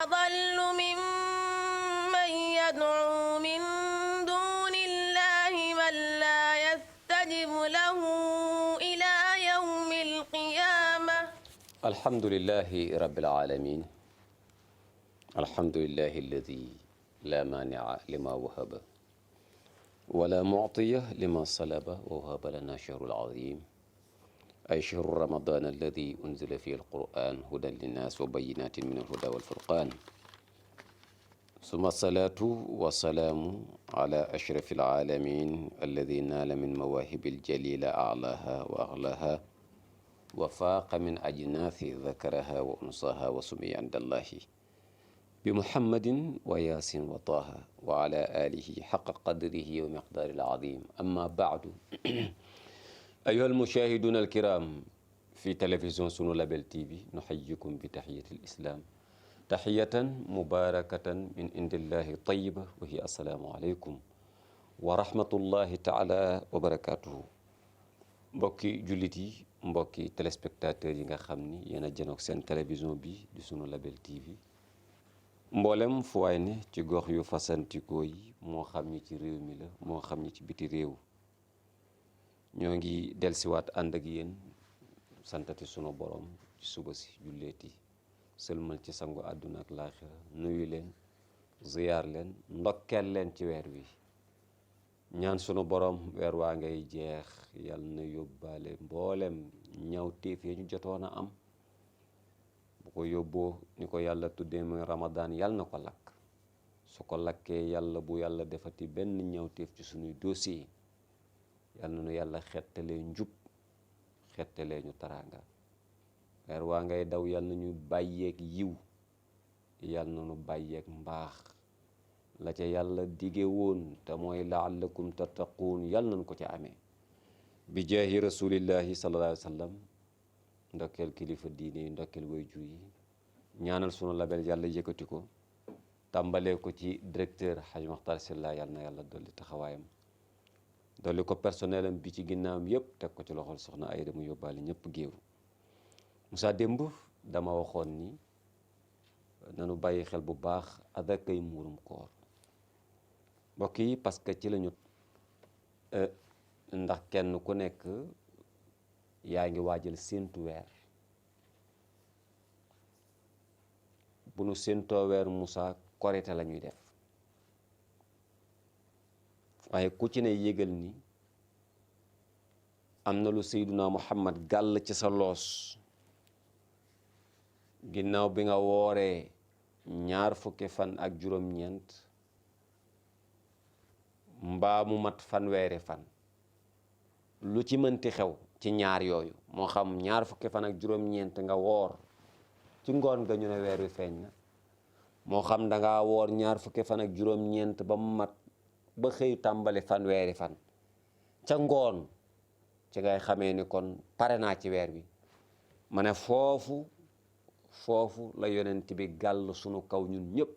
أضل ممن يدعو من دون الله من لا يستجب له إلى يوم القيامة. الحمد لله رب العالمين. الحمد لله الذي لا مانع لما وهب ولا معطي لما صلب ووهب لنا شهر العظيم أي شهر رمضان الذي أنزل فيه القرآن هدى للناس وبينات من الهدى والفرقان، ثم الصلاة والسلام على أشرف العالمين الذي نال من مواهب الجليلة أعلاها وأغلاها وفاق من أجناث ذكرها وأنصاها وسمي عند الله بمحمد وياسين وطه وعلى آله حق قدره ومقدار العظيم. أما بعد أيها المشاهدون الكرام في تلفزيون سنو لابل تي في، نحييكم بتحية الإسلام، تحية مباركة من عند الله طيبة، وهي السلام عليكم ورحمة الله تعالى وبركاته. mbokki jullit yi, mbokki téléspectateurs yi nga xam ni yéen a janook seen télévision bi di sunu label TV, mboolem fu waay ne ci gox yu fasantikoo yi, moo xam ñi ci réew mi la moo xam ñi ci biti réew, ñoo ngi delsiwaat ànd ak yéen santati sunu borom ci suba si julleeti sëlmal ci sangu àdduna ak laaxira, nuyu leen, ziyaar leen, ndokkeel leen ci weer wi, ñaan sunu borom weer waa ngay jeex yal na yóbbaale mboolem ñaw téef yi ñu jotoon a am, bu ko yóbboo ni ko yàlla tuddee mooy Ramadan yal na ko lakk, su ko lakkee yàlla bu yàlla defati benn ñaw téef ci sunuy dossier, yal na nu yàlla xettalee njub, xettalee ñu taraanga. weer waa ngay daw yal na ñu bàyyeeg yiw, yal na nu bàyyeeg mbaax, la ca yàlla dige woon te mooy laallakum tattaquun yal nañ ko ca amee bi jaahi rasulillahi sallallahu alayhi wa sallam. ndokkeel kilifa diine yi, ndokkeel waajur yi, ñaanal sunu label yàlla yëkkati ko, tàmbalee ko ci directeur Haj Makhtar Sylla, yal na yàlla dolli taxawaayam, dolli ko personnel am bi ci ginnaawam yëpp, teg ko ci loxol soxna Ayda mu yóbbaale ñëpp géew. Moussa, démb dama waxoon ni nanu bàyyi xel bu baax adakay muurum koor, mbokk yi, parce que ci lañu ndax kenn ku nekk yaa ngi waajal séentu weer. bu nu séentoo weer Moussa, korite la ñuy def, waaye ku ci ne yégal ni am na lu Seyduna Muhammad gàll ci sa loos ginnaaw bi nga wooree 20 fan ak juróom-ñeent mbaa mu mat fanweeri fan, lu ci mënti xew ci ñaar yooyu, moo xam 20 fan ak juróom-ñeent nga woor ci ngoon nga ñu ne weer wi feeñ na, moo xam danga woor 20 fan ak juróom-ñeent ba mu mat ba xëy tàmbali fanweeri fan, ca ngoon ci ngay xamee ni kon pare naa ci weer wi. ma ne foofu la yonent bi gàll sunu kaw ñun ñëpp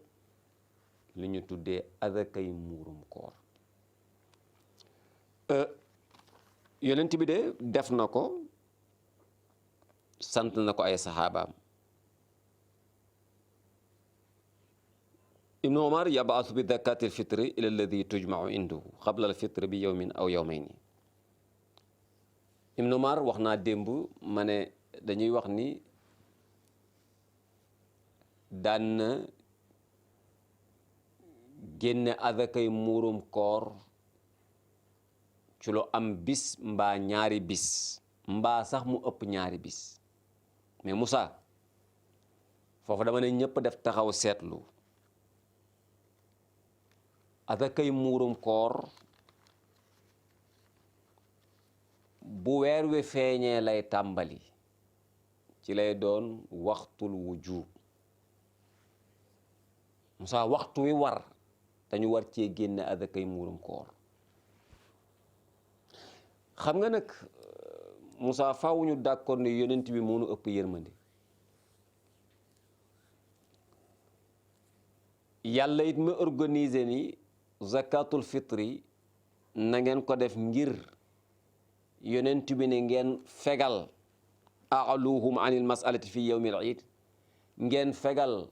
li ñu tuddee azakay muurum koor. yonent bi de def na ko, sant na ko ay saxaabaam. ibnu omar yabaasu bi zakati alfitri ila alladi tujmau indahu qabla alfitri bi yawmin aw yawmayni. ibnu omar wax naa démb ma ne dañuy wax ni daan na génne azakay muurum koor ci lu am bis mbaa ñaari bis, mbaa sax mu ëpp ñaari bis. mais Moussa, foofu dama ne ñëpp def taxaw seetlu, azakay muurum koor bu weer wi feeñee lay tàmbali, ci lay doon waxtul wujub. Moussa, waxtu wi war dañu war cee génne azakay muurum koor. xam nga nag Moussa, faaw ñu d'accord ne yonent bi moo nu ëpp yërmande. yàlla it ma organiser ni zakatul fitri na ngeen ko def ngir yonent bi ne ngeen fegal a'luhum anil mas'alati fi yawmil iid, ngeen fegal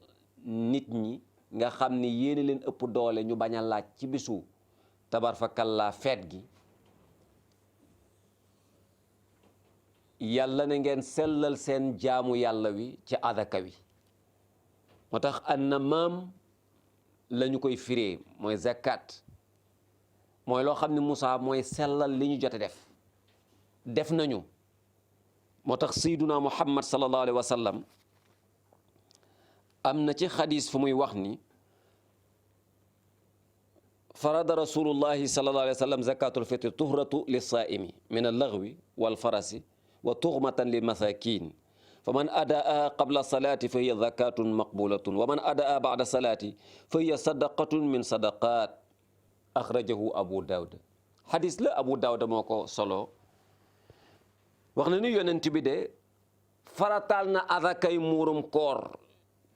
nit ñi nga xam ni yéen leen ëpp doole ñu bañ a laaj ci bisu tabarfakallaa feet gi yàlla na ngeen sellal seen jaamu yàlla wi ci adaka wi moo tax annamaam la ñu koy firee mooy zakat mooy loo xam ne Moussa mooy sellal li ñu jote def nañu moo tax sayduna Muhammad sallallahu alayhi wa sallam am na ci xadis fu muy wax ni farada rasulullahi sallallahu alayhi wa sallam zakatul fitri tuhratu lissaimi min allaghwi walfarasi wa tughmatan lil masakin fa man adaa qabla salati fa hiya zakatun maqbulatun wa man adaa ba'da salati fa hiya sadaqatun min sadaqat akhrajahu abu dawud xadis la abu dawud moo ko solo wax na ni yonent bi de farataal na azakay muurum koor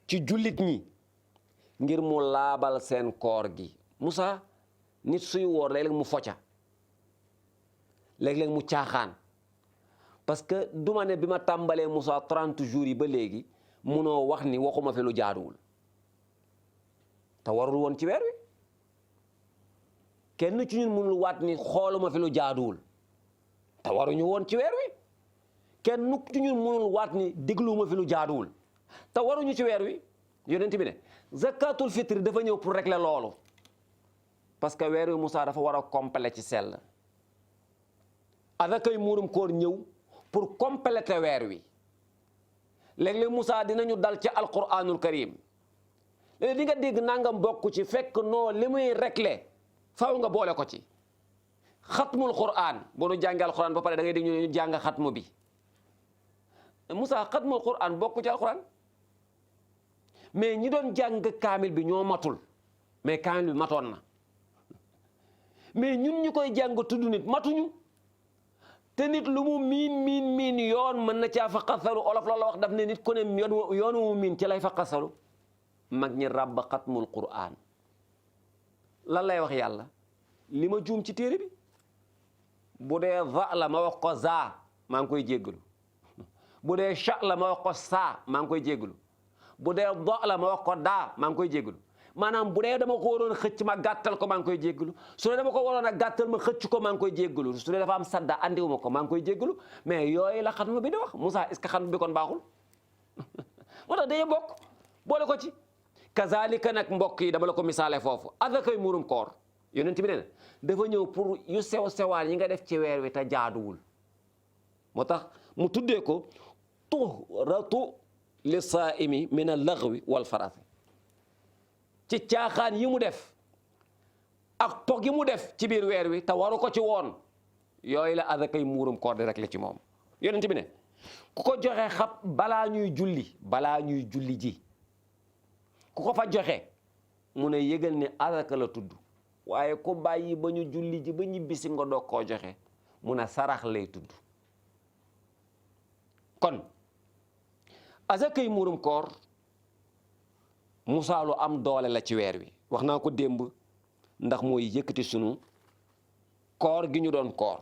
ci jullit ñi ngir mu laabal seen koor gi Moussa nit suy woor léeg-léeg mu focca léeg-léeg mu caaxaan parce que duma ne bi ma tàmbalee Moussa 30 jours yi ba léegi munoo wax ni waxuma fi lu jaaduwul te warul woon ci weer wi kenn ci ñun munul waat ni xooluma fi lu jaaduwul te waruñu woon ci weer wi kenn ci ñun munul waat ni dégluwuma fi lu jaaduwul te waruñu ci weer wi yonent bi ne zakatul fitri dafa ñëw pour régler loolu parce que weer wi Moussa dafa war a compléter ci sell azakay muurum koor ñëw pour compléter weer wi léeg-léeg Moussa dinañu dal ci alquranul karim léegi di nga dégg nangam bokk ci fekk noo li muy régler faw nga boole ko ci xatmul quran boo nu jàngee alquran ba pare da ngay dégg ñu jàng xatmu bi Moussa xatmul quran bokk ci alquran mais ñi doon jàng kaamil bi ñoo matul mais kaamil bi matoon na mais ñun ñu koy jàng tudd nit matuñu te nit lu mu miin yoon mën na caa fa xasalu olof la wax daf ne nit ku ne yoon mu miin ci lay fa xasalu mag ñi ràbb xatmul quran lan lay wax yàlla li ma juum ci téere bi bu dee za la ma wax ko za maa ngi koy jéggalu bu dee cha la ma wax ko saa maa ngi koy jéggalu bu dee do la ma wax ko daa maa ngi koy jéggalu maanaam bu dee dama ko waroon xëcc ma gàttal ko maa ngi koy jéggalu su dee dama ko waroon a gàttal ma xëcc ko maa ngi koy jéggalu su dee dafa am sadda andiwuma ko maa ngi koy jéggalu mais yooyu la xatma bi di wax Moussa est-ce que xatma bi kon baaxul moo tax dañuy bokk boole ko ci kazalika nag mbokk yi dama la ko misaale foofu azakay muurum koor yonent bi nee na dafa ñëw pour yu sew sewaan yi nga def ci weer wi te jaaduwul moo tax mu tuddee ko tuhratu li saaimi min al-laghwi wal farasi ci caaxaan yi mu def ak pog yi mu def ci biir weer wi te waru ko ci woon yooyu la azakay muurum koor di rek la ci moom yonent bi ne ku ko joxe xab balaa ñuy julli ji ku ko fa joxe mu ne yëgal ne azaka la tudd waaye ku bàyyi ba ñu julli ji ba ñibbisi nga doog koo joxe mu ne sarax lay tudd kon azakay muurum koor Moussa lu am doole la ci weer wi wax naa ko démb ndax mooy yëkkati sunu koor gi ñu doon koor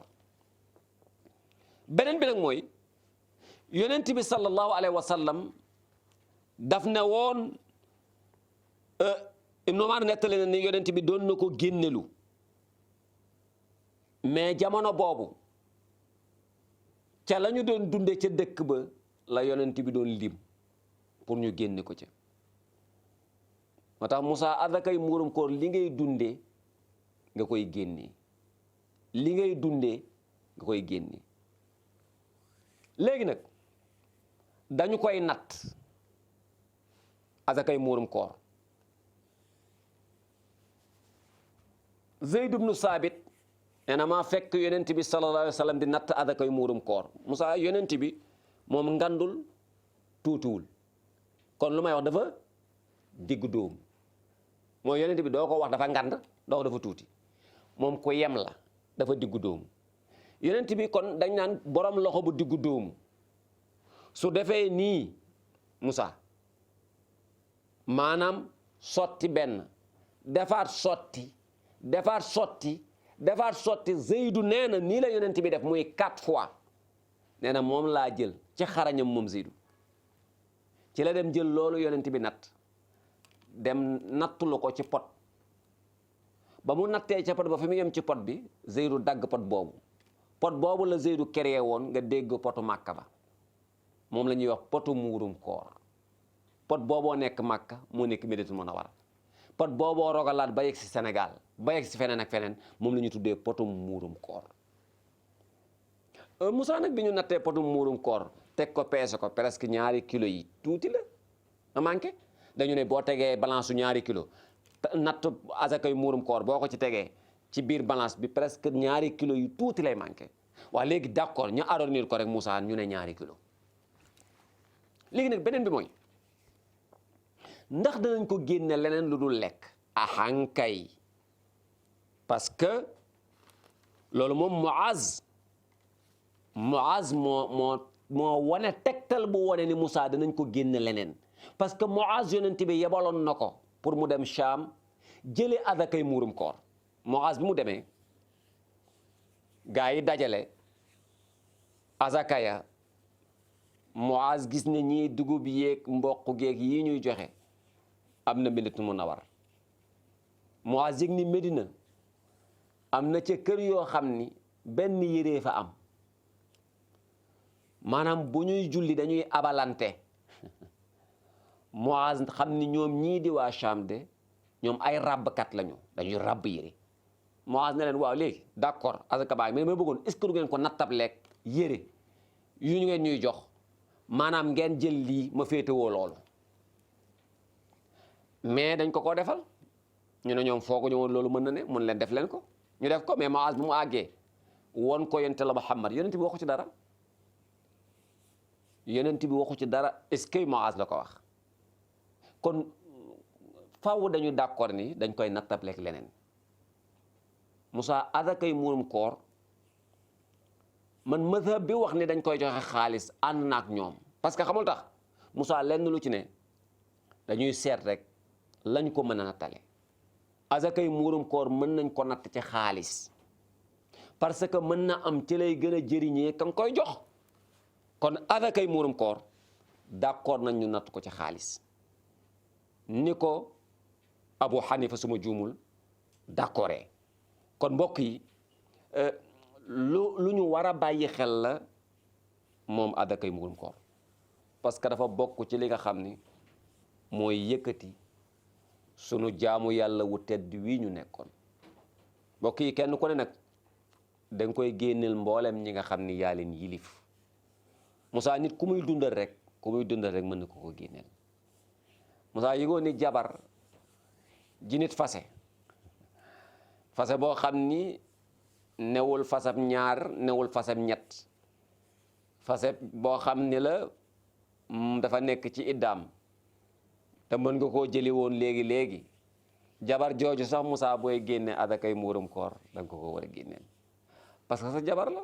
beneen bi nag mooy yonent bi sallallahu alayhi wa sallam daf ne woon Ibnu Umar nettali na ni yonent bi doon na ko génnelu mais jamono boobu ca la ñu doon dunde ca dëkk ba la yonent bi doon lim pour ñu génne ko ca moo tax Moussa azakay muurum koor li ngay dundee nga koy génnee li ngay dundee nga koy génnee léegi nag dañu koy natt azakay muurum koor Zeyd ibnu Saabit nee na maa fekk yonent bi sallallahu alayhi wa sallam di natt azakay muurum koor Moussa yonent bi moom ngandul tuutiwul kon lu may wax dafa diggu dóomu mooy yonent bi doo ko wax dafa ngand doo ko dafa tuuti moom ku yem la dafa diggu dóomu yonent bi kon dañ naan borom loxo bu diggu dóomu su defee nii Moussa maanaam sotti benn defaat sotti Zeydu nee na nii la yonent bi def muy 4 fois nee na moom laa jël ci xarañam moom Zeydu ci la dem jël loolu yonent bi natt dem nattulu ko ci pot ba mu nattee ca pot ba fi mu yem ci pot bi Zeydu dagg pot boobu la Zeydu créé woon nga dégg potu Màkka ba moom la ñuy wax potu muurum koor pot booboo nekk Màkka moo nekk Médinatul Munawwara pot booboo rogalaat ba yegg si Sénégal ba yegg si feneen ak feneen moom la ñu tuddee potu muurum koor Moussa nag bi ñu nattee potu muurum koor teg ko peese ko presque 2 kilos yi tuuti la a manqué dañu ne boo tegee balance su 2 kilos natt asakay muurum koor boo ko ci tegee ci biir balance bi presque 2 kilos yu tuuti lay manqué waaw léegi d'accord ñu arrondir ko rek Moussa ñu ne 2 kilos léegi nag beneen bi mooy ndax danañ ko génne leneen lu dul lekk ahankay parce que loolu moom Muaz moo wane tegtal bu wane ni Moussa danañ ko génne leneen parce que Muaz yonent bi yebaloon na ko pour mu dem Cham jële adakay muurum koor Muaz bi mu demee gaa yi dajale azakaya Muaz gis ne ñii dugub yeeg mboq geeg yii ñuy joxe am na Médinatul Munawwara Muaz yëg ni Médina am na ca kër yoo xam ni benn yéree fa am maanaam bu ñuy julli dañuy abalante Muaz xam ni ñoom ñii di waa Cham de ñoom ay ràbbkat lañu dañuy ràbb yére Muaz ne leen waaw léegi d'accord asaka baa mais ma bëggoon est-ce que du ngeen ko nattableeg yére yu ñu ngeen ñuy jox maanaam ngeen jël lii ma féetewoo loolu mais dañ ko defal ñu ne ñoom fooguñu woon loolu mën na ne mën leen def leen ko ñu def ko mais Muaz bi mu àggee won ko yonent la Muhammad yonent bi waxu ci dara yonent bi waxu ci dara est-ce que Muaz la ko wax kon faaw dañu d'accord ni dañ koy nattableeg leneen Moussa adakay muurum koor man mazhab bi wax ni dañ koy joxe xaalis ànd na ak ñoom parce que xamul tax Moussa lenn lu ci ne dañuy seet rek lañ ko mën a nattale azakay muurum koor mën nañ ko natt ci xaalis parce que mën na am ci lay gën a jëriñee ka nga koy jox kon azakay muurum koor d'accord nañ ñu natt ko ci xaalis ni ko Abu Hanifa suma juumul d'accord kon mbokk yi lu ñu war a bàyyi xel la moom azakay muurum koor parce que dafa bokk ci li nga xam ni mooy yëkkati sunu jaamu yàlla wu tedd wii ñu nekkoon mbokk yi kenn ku ne nag danga koy génneel mboolem ñi nga xam ni yaa leen yilif Moussa nit ku muy dundal rek mën na ko génneel Moussa yëgoon ni jabar ji nit fase boo xam ni newul fasab 2 newul fasab 3 fase boo xam ni la dafa nekk ci iddaam te mën nga koo jëli woon léegi jabar jooju sax Moussa booy génne adakay muurum koor danga ko war a génneel parce que sa jabar la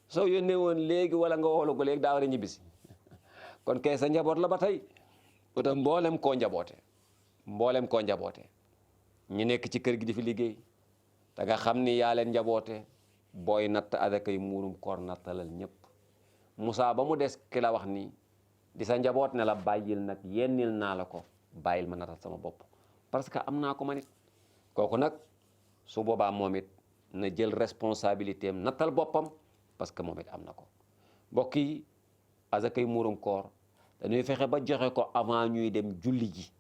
soo yónnee woon léegi wala nga woolu ko léegi daa war a ñibbisi kon kay sa njaboot la ba tey uta mboolem koo njaboote ñu nekk ci kër gi di fi liggéey te nga xam ni yaa leen njaboote booy natt adakay muurum koor nattalal ñëpp Moussa ba mu des ki la wax nii di sa njaboot ne la bàyyil nag yennil naa la ko bàyyil ma natal sama bopp parce que am naa ko ma nit kooku nag su boobaa moom it na jël responsabilité am nattal boppam parce que moom it am na ko mbokk yi azakay muurum koor dañuy fexe ba joxe ko avant ñuy dem julli ji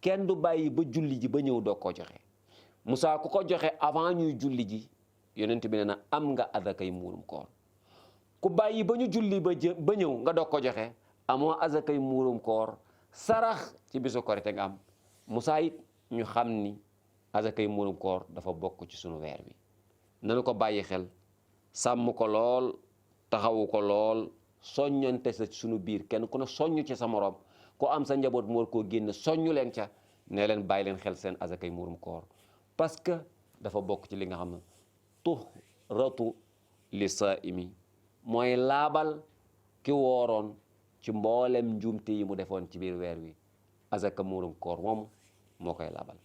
kenn du bàyyi ba julli ji ba ñëw doo koo joxe Moussa ku ko joxe avant ñuy julli ji yonent bi ne na am nga azakay muurum koor ku bàyyi ba ñu julli ba ñëw nga doog ko joxe amoo azakay muurum koor sarax ci bisu korite nga am Moussa it ñu xam ni azakay muurum koor dafa bokk ci sunu weer bi nanu ko bàyyi xel sàmm ko lool taxawu ko lool soññante sa sunu biir kenn ku ne soññ ci sa morom ko am sa njaboot mu war koo génn soññu leen ca ne leen bàyyi leen xel seen azakay muurum koor parce que dafa bokk ci li nga xam ne tuhratu li saa'imi mooy laabal ki wooroon ci mboolem njuumte yi mu defoon ci biir weer wi azaka muurum koor moom moo koy laabal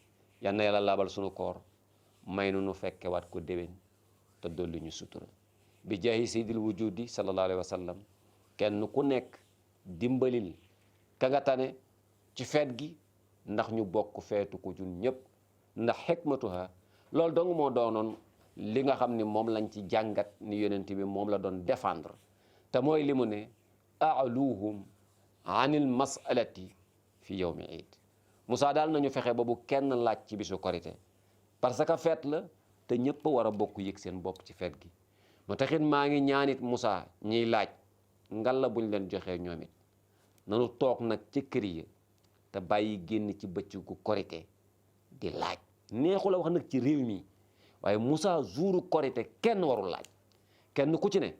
yal na yàlla laabal sunu koor may nu fekke waat ko déwén te dolli ñu sutura bi jaahi sayyidil wujudi sallallahu alayhi wa sallam kenn ku nekk dimbalil ka nga tane ci feet gi ndax ñu bokk feetu ko jun ñëpp ndax xikmatuha loolu dong moo doonoon li nga xam ni moom lañ ci jàngat ni yonent bi moom la doon défendre te mooy li mu ne aaluhum anil masalati fi yawmi iid Moussa daal nañu fexe ba bu kenn laaj ci bisu korité parce que feet la te ñëpp war a bokk yëg seen bopp ci feet gi moo taxit maa ngi ñaanit Moussa ñiy laaj ngal la buñ leen joxee ñoom it nanu toog nag ci kër yi te bàyyi génn ci bëccëgu korité di laaj neexu la wax nag ci réew mi waaye Moussa jouru korité kenn warul laaj kenn ku ci ne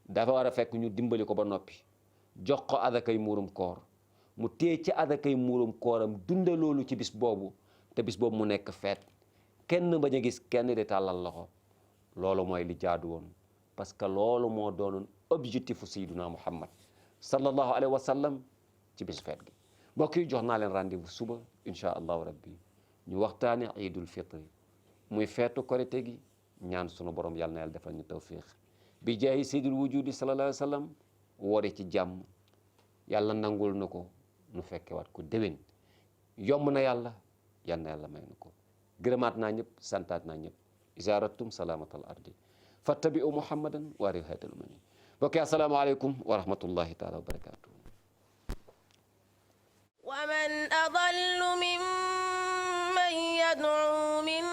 dafa war a fekk ñu dimbali ko ba noppi jox ko adakay muurum koor mu téye ci adakay muurum kooram dunde loolu ci bis boobu te bis boobu mu nekk feet kenn bañ a gis kenn di tàllal loxo loolu mooy li jaadu woon parce que loolu moo doonoon objectifu sayyiduna Muhammad sallallahu alayhi wa sallam ci bis feet gi mbokk yi jox naa leen rendez-vous suba incha allahu rabbi ñu waxtaane iidul fitri muy feetu korite gi ñaan sunu borom yàlla na yàlla defal ñu tawfiq bi jaayi sayyidul wujudi sallallahu alayhi wa sallam woore ci jàmm yàlla nangul na ko nu fekke waat ko déwén yomb na yàlla yal na yàlla may na ko gërëmaat naa ñëpp santaat naa ñëpp isaaratum salaamatal ardi fattabi'u muhammadan wa rihatal umami bokk assalaamu aleykum wa rahmatullahi taala wa barakatuh ومن أضل ممن يدعو من